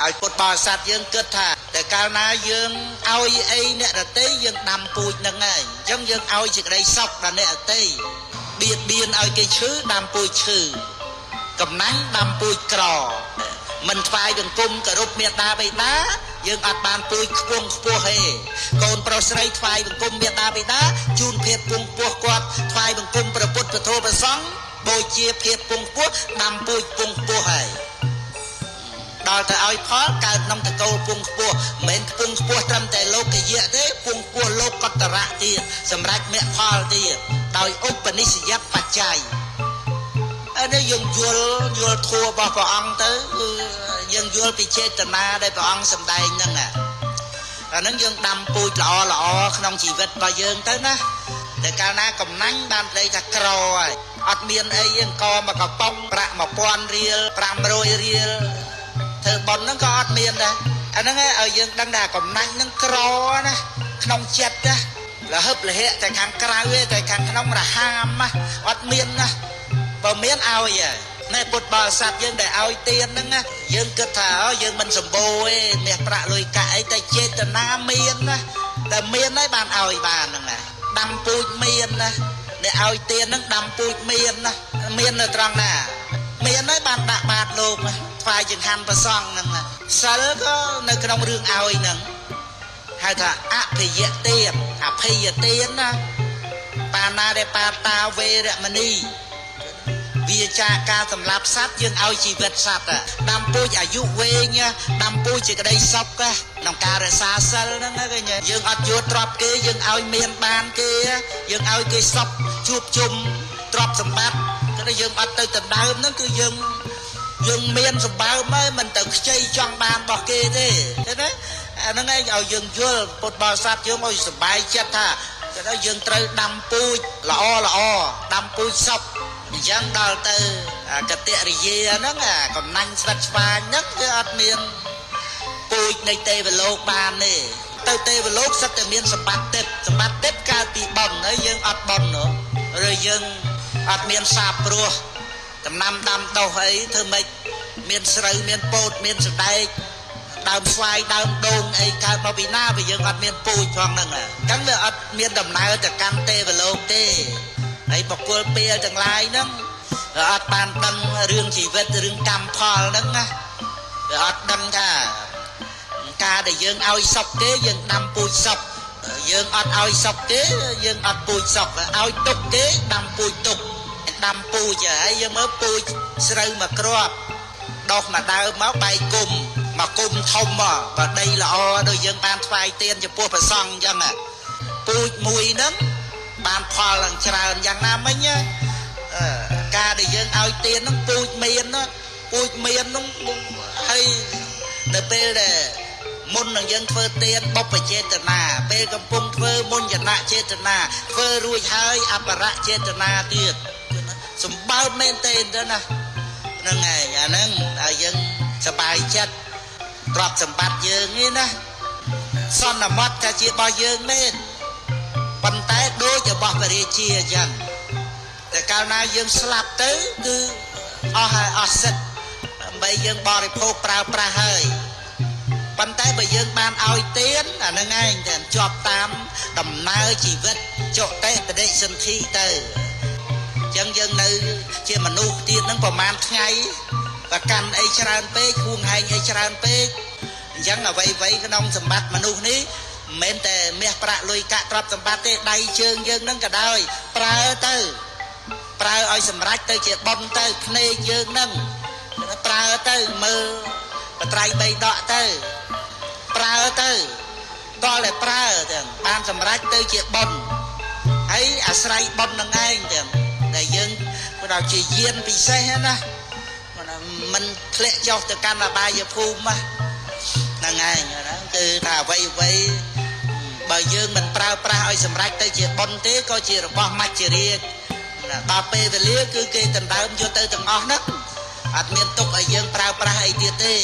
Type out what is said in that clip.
ឲ្យពុទ្ធបរិស័ទយើងគិតថាតែកាលណាយើងឲ្យអីអ្នកដទៃយើងដាំពូជហ្នឹងហើយអញ្ចឹងយើងឲ្យសេចក្តីសុខដល់អ្នកដទៃបៀតបៀនឲ្យគេឈឺដាំពូជឈឺកំណាញ់ដាំពូជក្រមិនថ្វាយបង្គំគោរពមេដាបិតាយើងអត់បានពូជខ្ពង់ខ្ពស់ទេកូនប្រុសស្រីថ្វាយបង្គំមេដាបិតាជូនភាពពងពោះគាត់ថ្វាយបង្គំព្រះពុទ្ធព្រះធម៌ព្រះសង្ឃបូជាភាពពងពោះដាំពូជពងពោះហើយដល់ទៅឲ្យផលកើតក្នុងតកូលពងខ្ពស់មិនមែនពងខ្ពស់ត្រឹមតែលោកយៈទេពងខ្ពស់លោកកតរៈទៀតសម្រាប់មគ្គផលទៀតដោយឧបនិស្សយបច្ច័យអានេះយើងយល់ធម៌របស់ព្រះអង្គទៅគឺយើងយល់ពីចេតនាដែលព្រះអង្គសម្ដែងហ្នឹងអាហ្នឹងយើងដាំពូជល្អល្អក្នុងជីវិតរបស់យើងទៅណាតែកាលណាកំណាញ់បានប្តីថាក្រហើយអត់មានអីអង្គមកកំប៉ុងប្រាក់1000រៀល500រៀលធ្វើប៉ុនហ្នឹងក៏អត់មានដែរអាហ្នឹងឲ្យយើងដឹងថាកំណាញ់ហ្នឹងក្រណាក្នុងចិត្តណាលហឹបលហៈតែខាងក្រៅទេតែខាងក្នុងរហាមណាអត់មានណាបើមានឲ្យណែពុទ្ធបរិស័ទយើងដែលឲ្យទានហ្នឹងណាយើងគិតថាយើងមិនសម្បូរទេមាសប្រាក់លុយកាក់អីតែចេតនាមានណាតែមានហើយបានឲ្យបានហ្នឹងណាដាំពូជមានណាអ្នកឲ្យទានហ្នឹងដាំពូជមានណាមាននៅត្រង់ណាមានហើយបានដាក់បាតលោកថ្វាយចង្ហាន់ព្រះសង្ឃហ្នឹងណាសិលក៏នៅក្នុងរឿងឲ្យហ្នឹងហៅថាអភិយទានអភ័យទានណាបាណារិបាតាវេរមណីវាចាការសម្លាប់សត្វយើងឲ្យជីវិតសត្វដាំពូជអាយុវែងដាំពូជជាក្តីសុខក្នុងការរក្សាសិលហ្នឹងឃើញយើងអត់យកទ្រព្យគេយើងឲ្យមានបានគេយើងឲ្យគេសុខជួបជុំទ្រព្យសម្បត្តិគឺយើងអត់ទៅដណ្ដើមហ្នឹងគឺយើងមានសម្បើមហើយមិនទៅខ្ចីចង់បានរបស់គេទេឃើញទេអាហ្នឹងឯងឲ្យយើងយល់ពុទ្ធបរិស័ទយើងឲ្យសប្បាយចិត្តថាទៅយើងត្រូវដាំពូជល្អល្អដាំពូជសុខអញ្ចឹងដល់ទៅកតិរិយាហ្នឹងកំណាញ់ស្វិតស្វាញហ្នឹងគឺអត់មានពូជនៃទេវលោកបានទេទៅទេវលោកសិតតែមានសម្បត្តិទេពសម្បត្តិទេពកើតពីបុណ្យហើយយើងអត់បុណ្យឬយើងអត់មានសាបព្រោះដំណាំដាំដុះអីធ្វើម៉េចមានស្រូវមានពោតមានសណ្ដែកដើមស្វាយដើមដូងអីកើតមកពីណាបើយើងអត់មានពូជផងហ្នឹងអញ្ចឹងវាអត់មានដំណើរទៅកាន់ទេវលោកទេហើយបុគ្គលពេលទាំងឡាយហ្នឹងវាអត់បានដឹងរឿងជីវិតរឿងកម្មផលហ្នឹងណាវាអត់ដឹងថាការដែលយើងឲ្យសុខគេយើងដាំពូជសុខយើងអត់ឲ្យសុខគេយើងអត់ពូជសុខឲ្យទុកគេដាំពូជទុកដាំពូជហើយយើងមើលពូជស្រូវមួយគ្រាប់ដុះមួយដើមមកបែកគុំមកគុំធំមកបើដីល្អដូចយើងបានថ្វាយទានចំពោះព្រះសង្ឃអញ្ចឹងពូជមួយហ្នឹងបានផលឡើងច្រើនយ៉ាងណាមិញការដែលយើងឲ្យទានហ្នឹងពូជមានណាពូជមានហ្នឹងហើយនៅពេលដែលមុននឹងយើងធ្វើទានបុព្វចេតនាពេលកំពុងធ្វើមុនយណៈចេតនាធ្វើរួចហើយអបរៈចេតនាទៀតសម្បើមមែនទេទៅណាហ្នឹងហើយអាហ្នឹងឲ្យយើងសប្បាយចិត្តទ្រព្យសម្បត្តិយើងនេះណាសន្មត់ថាជារបស់យើងមែនប៉ុន្តែដូចរបស់ព្រះរាជាអញ្ចឹងតែកាលណាយើងស្លាប់ទៅគឺអស់ហើយអស់សិទ្ធិដើម្បីយើងបរិភោគប្រើប្រាស់ហើយប៉ុន្តែបើយើងបានឲ្យទានអាហ្នឹងឯងតែជាប់តាមដំណើរជីវិតចុតិបដិសន្ធិទៅអញ្ចឹងយើងនៅជាមនុស្សទៀតហ្នឹងប្រហែលថ្ងៃប្រកាន់អីច្រើនពេកហួងហែងអីច្រើនពេកអញ្ចឹងអ្វីៗក្នុងសម្បត្តិមនុស្សនេះមិនមែនតែមាសប្រាក់លុយកាក់ទ្រព្យសម្បត្តិទេដៃជើងយើងហ្នឹងក៏ដោយប្រើទៅប្រើឲ្យសម្រេចទៅជាបុណ្យទៅភ្នែកយើងហ្នឹងប្រើទៅមើលបត្រៃបីដកទៅប្រើទៅតោះតែប្រើទាំងបានសម្រេចទៅជាបុណ្យហើយអាស្រ័យបុណ្យនឹងឯងទាំងដែលយើងព្រោះជាយានពិសេសណាមិនធ្លាក់ចុះទៅកាន់អបាយភូមិហ្នឹងឯងគឺថាអ្វីអ្វីបើយើងមិនប្រើប្រាស់ឲ្យសម្រេចទៅជាបុណ្យទេក៏ជារបស់មច្ចរាជដល់ពេលវេលាគឺគេដណ្ដើមយកទៅទាំងអស់ហ្នឹងអត់មានទុកឲ្យយើងប្រើប្រាស់អីទៀតទេ